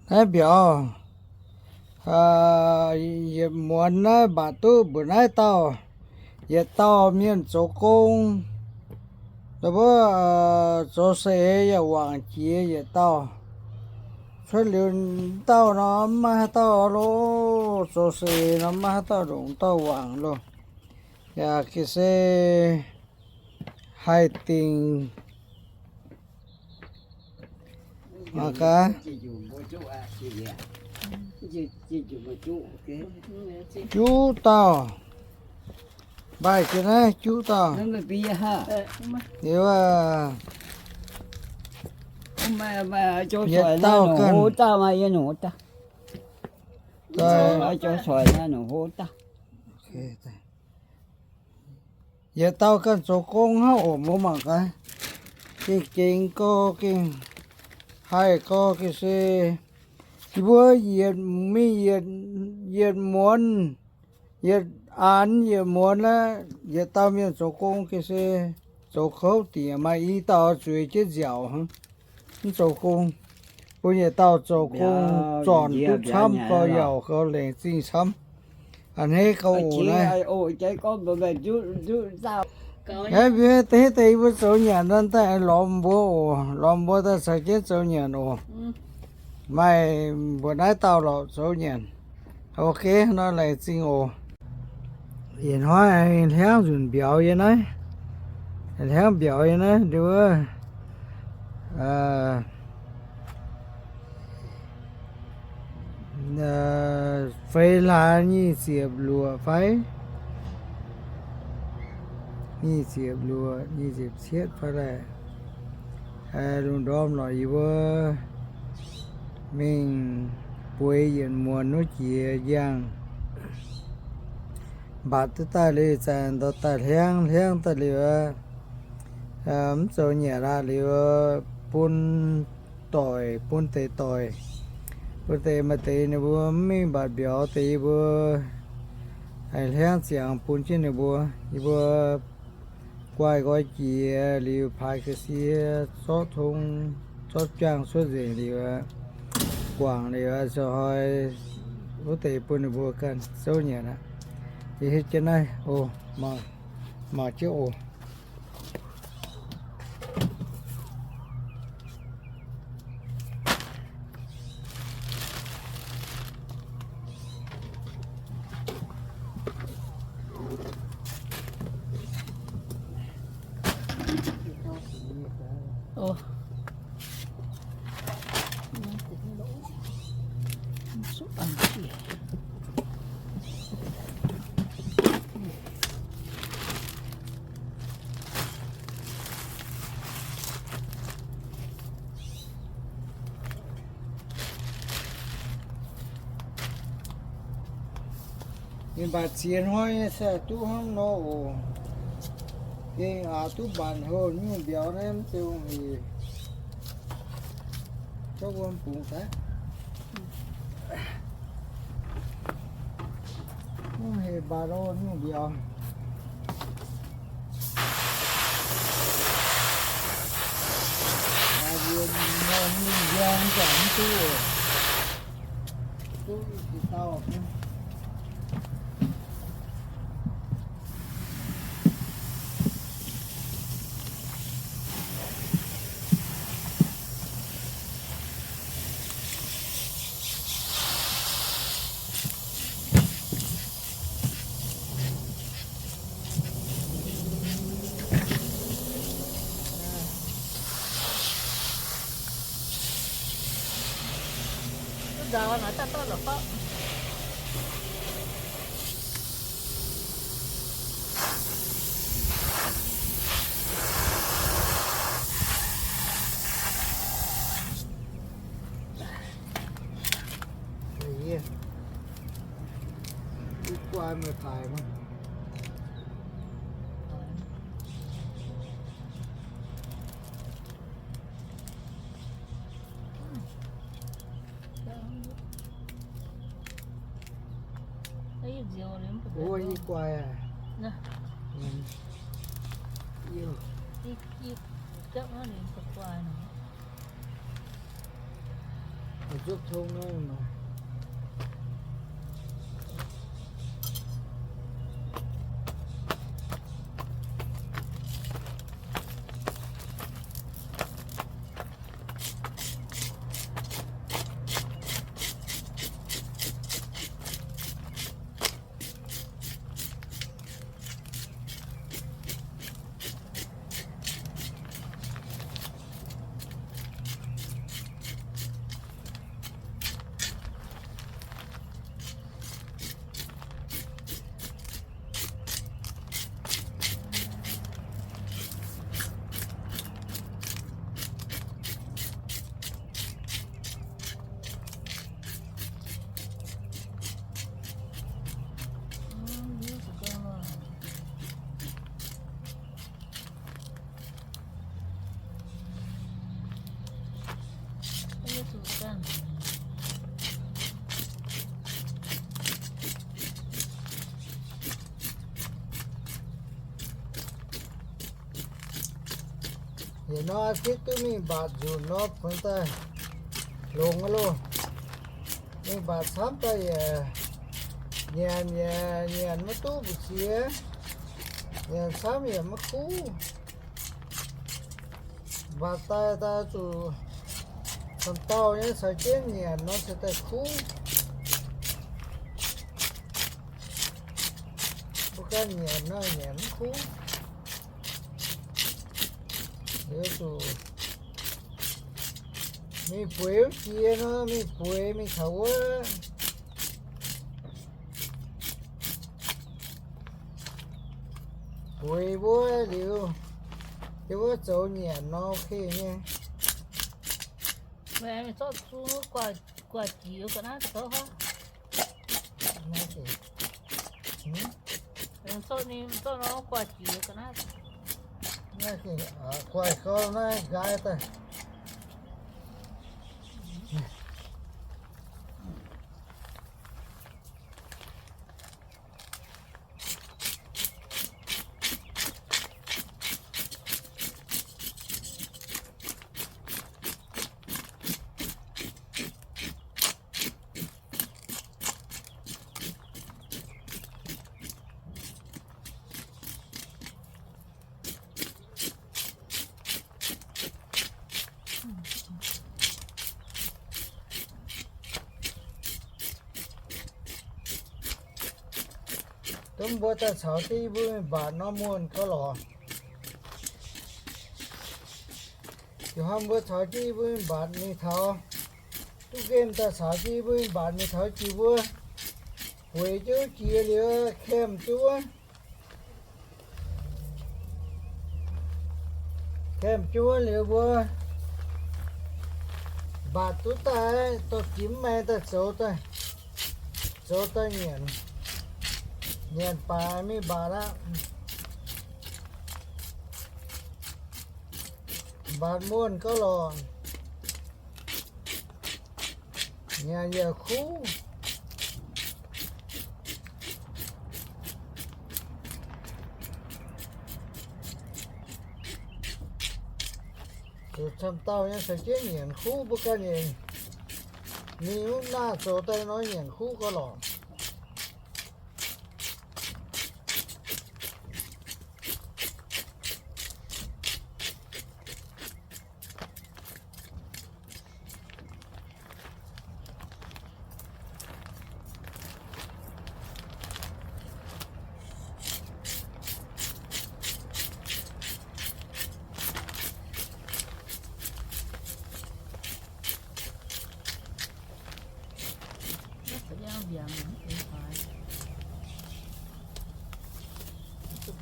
Naaiv mbiauz, yietc muonz naaiv mbatc duqv mbuoqc naaiv dauh, yietc dauh mienh zoux gong. Mbuo zoux saeng-eix yaac wangc jiex yietc dauh. Cuotv liuz dauh nor maiv maaih haaix dauh loh, zoux saeng-eix nor maiv maaih haaix dauh ndongc dauh wangc loh. Yaac ga'se haih dingc mangc gaax. Juqv dauh. Mbaih jiex naaiv juqv dauh. Liuz, yietc dauh ganh. Yietc dauh ganh zoux gong hnangv oc, mbuo mangc gaax. Gengh jengx gorx, gengh haih gorx, gengh se yie mbuo yietc mingh yietc muonz, yietc aanx yietc muonz naaiv, yietc dauh mienh zoux gong gengh se zoux kouv dingc, maaih i dauh zueiz jienv nziaauc hnangv. Mv zoux gong, bun yietc dauh zoux gong zornc duqv camv, gauh yaauc gauh laengz zingh camv. A'hneiv gauh oc naaiv. Hneiv deix deix yie mbuo zoux nyanc nor daaih lorz mbuo oc, lorz mbuo daaih caux jienv zoux nyanc oc. Maaih mbuo naaiv dauh lorqc zoux nyanc. Ok, nor laengz zingh oc. Ih hnoi hliangv nzunc mbiauz yie naaiv, hliangv mbiauz yie naaiv nduov, feix hlaax nyic ziepc luoqc fai, nyic ziepc luoqc, nyic ziepc cietv fai laeh. Lungh ndorm lorqc yie mbuo mingh bueix yietc muonz wuov jiex njang, mbatc duqv daaih liuz zanc dorh daaih hliangv, hliangv daaih liuz, mv zoux nyanc aqv liuz, bun doic, bun deix doic, bun deix maaih deix ninh mbuo mv mingh mbatc mbiauz deix yie mbuo haiz hliangv ziangx bun jienv ninh mbuo. Yie mbuo guaih nqoi jiex liuz, paaix ga'sie, zorqv tong, zorqv jaang cuotv nzengc liuz, guangc liuz, ziouc hnoi wuov deix bun ninh mbuo ganh zouv nyanc aqv. Yie hietv jienv naaiv oc, mangc jienv oc. Ninh mbatc ziex hnoi nyei se duqv hnangv nor oc. Gengh aqc duqv mbatc houc nyungc mbiauz naaiv mv zeiz hungh hec. Zorqv wuom bungx daaih. Hungh hec mbatc houc nyungc mbiauz. Mbatc mbiauz nyungc mbiauz mv baac mv duqv oc. Duqv i dauh. Zuqc tong naaiv maah. Yietc norm อาทิตย์ duqv mingh mbatc nzunc nor, funx daaih longx aqv loh. Mingh mbatc camv daaih yaac nyanc, yaac nyanc maiv duqv mbu'ziex, nyanc camv yaac maiv kuv. Mbatc daaih, daaih zuqc camv dauh nyei caux jienv nyanc nor se daaih kuv. Mbuo ganh nyanc nor nyanc maiv kuv. Liuz zuqc mingh bueix wuov jiex nor, mingh bueix mingh taux wuov bueix wuov liuz, yie wuov zoux nyanc nor okay nyei. Zorqv zung guaax jiez ga'naaiv zoux hov. Zorqv ninh zorqv nor guaax jiez ga'naaiv. Guaax gau naaiv nqaai daaih. Dongh mbuo daaih caux jienv yie mbuo mingh mbatc nor muonh gauh lorqc. Ih hnoi mbuo caux jienv yie mbuo mingh mbatc mingh taux, duqv nqemh daaih caux jienv yie mbuo mingh mbatc mingh taux jiex mbuo bueix jienv jiex liuz, camp jienv wuov, camp jienv wuov liuz mbuo mbatc duqv daaih, dorh jiex mv maeng daaih zoux daaih, zoux daaih nyanc, nyanc baac mingh mbatc aqv. Mbatc muonh gauh lorqc. Nyanc yaac kuv. Zuqc camv dauh nyei caux jienv nyanc kuv mbuo ganh nyei. Ninh wuov naaiv zoux daaih nor nyanc kuv gauh lorqc.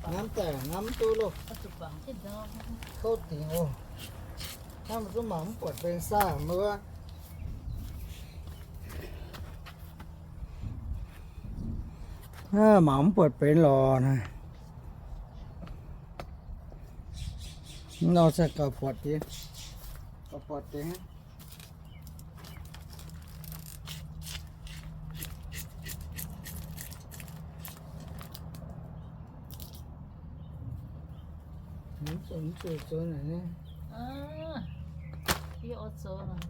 Ngamv daaih ngamv duqv loh. Kouv dingc oc. Hnangv mbuo zungv mangc mv buatc benx saah mbuo. Mangc mv buatc benx lorqc. Nor se gauh buatc deix, gauh buatc deix. Mv zuqc, mv zuqc zoux naaic nyei. Yie oix zoux naaic.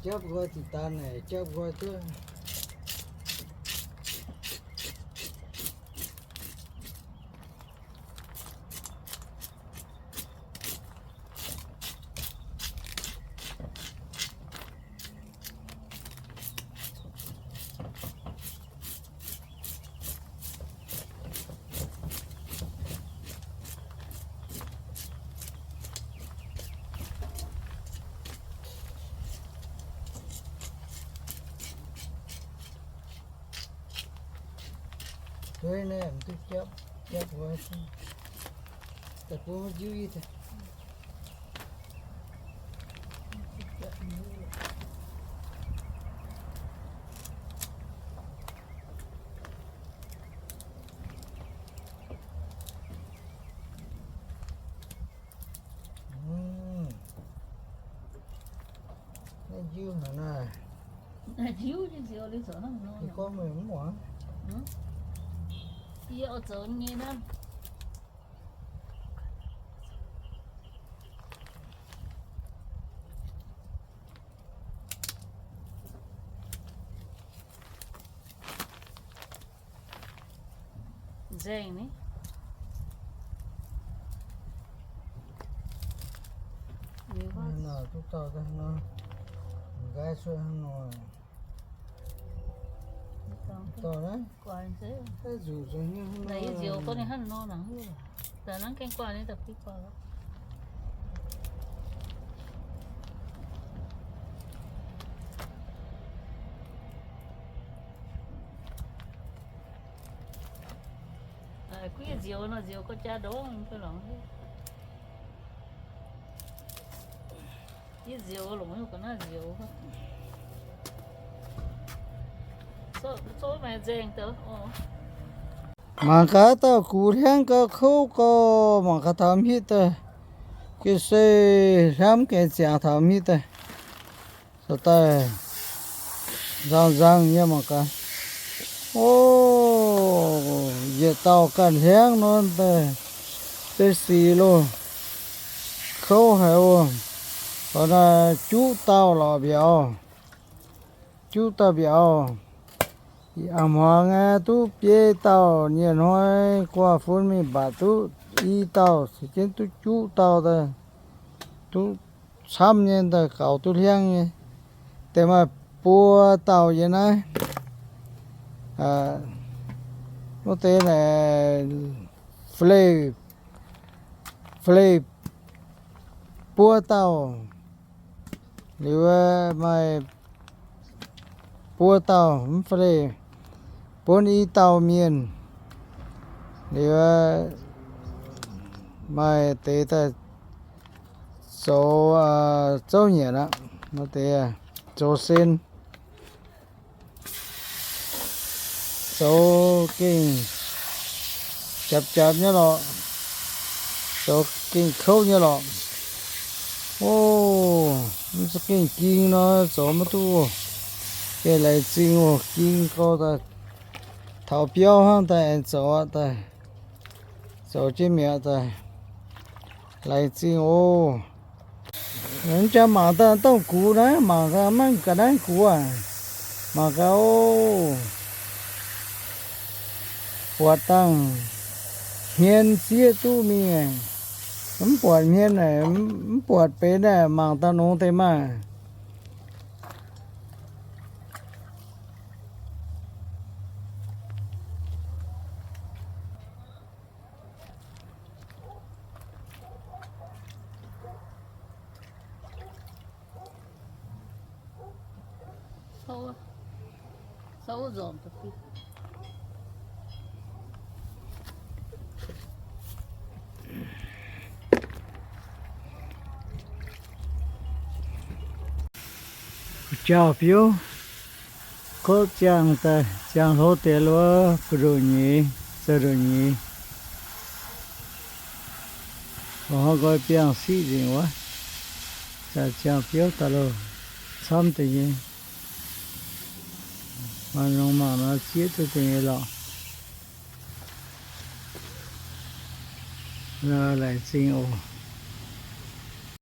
Japv nqoi ziqc daan naaic, japv nqoi duqv. Tuov naaiv mv duqv japv, japv nqoi, daaih bun maiv njiuv ih daaih. Naaiv njiuv haic naaiv. Njiuv nyei nzioux liuz zoux hnangv nor. Yie gorngv meih mv muangx. Yie oix zoux nyei naaiv. Nzengc ni. Naaiv nor duqv dauh daaih nor, nqaai cuotv hnangv nor. Dauh naaiv, naaiv nzuqc zuqc nyei hnangv nor. Nzioux gorngv ninh hnangv nor nangc haaix, daaih hnangv gaengh guaax nyei daaih bun guaax lorqc. Aa, kuv yie nzioux nor, nzioux gauh jaa ndongc mv fai lorngx. Yie nzioux longc nyei ga'naaiv nzioux. Mangc gaax dauh gux hliangv gauh kouv gauh, mangc gaax taux mv hitv daaih. Ga'sie hliamv gaengh ziangx taux mv hitv daaih. Daaih nzang-nzang nyei mangc gaax. O, yietc dauh ganh hliangv nor daaih, zeiv sic loh, kouv haic oc. Taux naaiv juqv dauh lorqc mbiauz, juqv dauh mbiauz. Ih a'hmuangx aeqv, duqv biei dauh, nyei hnoi guaax fun mingh mbatc duqv i dauh, se jienv duqv juqv dauh daaih, duqv camv nyei daaih, gaux duqv hliangv nyei. Deix maaih buo dauh yiem naaiv. Wuov deix naaic, fleih, fleih buo dauh. Liuz maaih buo dauh mv fleih, bun i dauh mienh. Liuz maaih deix daaih zoux zouv nyanc aqv, maaih deix zoux sen. Zoux gengh japc japc nyei lorqc. Zoux gengh kouv nyei lorqc. O, mv za'gengh ging nor zoux maiv duqv. Gengh laengz zingh oc, ging gau daaih, taux biauv hnangv daaih aengx zoux daaih, zoux jienv mi'aqv daaih. Laengz zingh oc. Mv jangx mangc daaih dongh gux naaiv, mangc gaax maiv ga'naaiv gux aac. Mangc gaax oc. Buatc dangh hmien sieqv duqv mingh, mv buatc hmien naaic, mv buatc benx naaic, mangc daaih nongx deix maah. Jauv biouv, kov ziangh daaih, ziangh hlo deix luov, gu'ndongx nyeiz, zoux ndongc nyeiz. Hnoi nqoi biangh siqv nzengc wuov, zaqc ziangh biouv daaih loh, camv deix nyei. Maaih nongx mangc nor zieqv duqv deix nyei lorqc. Laengz zingh oc.